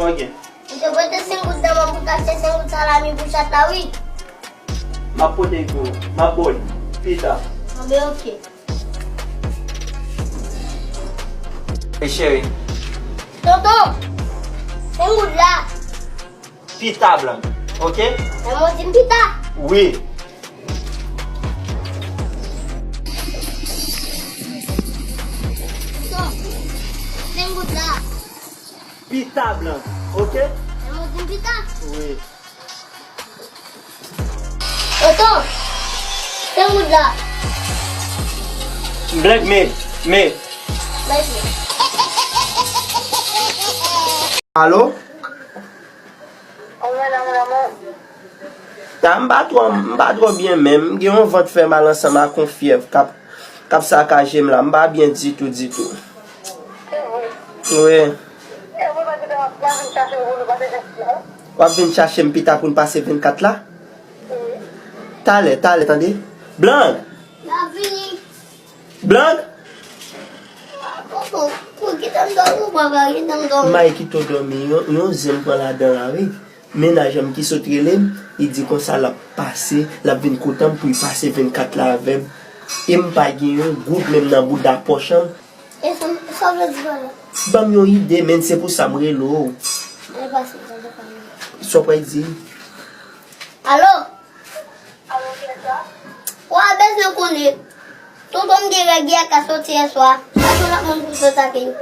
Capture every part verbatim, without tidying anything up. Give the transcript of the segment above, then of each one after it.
Ok. Ou te pote senk goud nan men m pou t achte senk goud salami pou chat la, wi. M ap pote l pou ou. M ap ba w li pita. Anben, ok. E cheri. Tonton, senk goud la. Pita, Blank. Ok? Lè mwen di m pita. Wi. Tonton, senk goud la. Pita, Blank. Ok? Lè mwen di m pita. Wi. Tonton, senk goud la. Blank, men, men. Mèsi. Alo? Kòman nan mon amou? Ta, m pa twò, m pa twò byen menm. M gen yon vant fè mal ansanm ak yon fyèv k ap, k ap sakaje m la. M pa byen ditou, ditou. Se vre? Wi. E ou pa gentan ap vin chache w pou nou pase vennkat la? W ap vin chache m pita pou n pase vennkat la? Wi. Talè, talè, tande. Blank! M ap vini. Blank! Kòman? Pou ki tan m dòmi, ou pa ka gen tan m dòmi. May kite w dòmi, yon, yon zen m pran ladan la, wi. Mennaj an m ki sot rele m, li di konsa l ap pase, l ap vin kote m pou l pase vennkat la avè m. E m pa gen yon goud menm nan bouda pòch an m. E sa, sa w vle di pa la? Ban m yon ide, menn, se pou sa m rele w. Mwen pase, sa w pral di? Alo? Alo, kiyès la? Wa bezwen konnen. Tonton m gen règ yè ka soti yè swa. Sa tou lòt moun pou sot atake yo.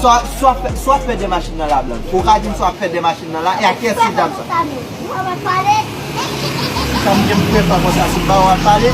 Sa, sa w ap fè, sa w ap fè dèyè machin nan la, Blank? Ou ka di m sa w ap fè dèyè machin nan la? E a kiyès ki dam sa? Sa m gen pou fè konsa, si m pa w ap pale?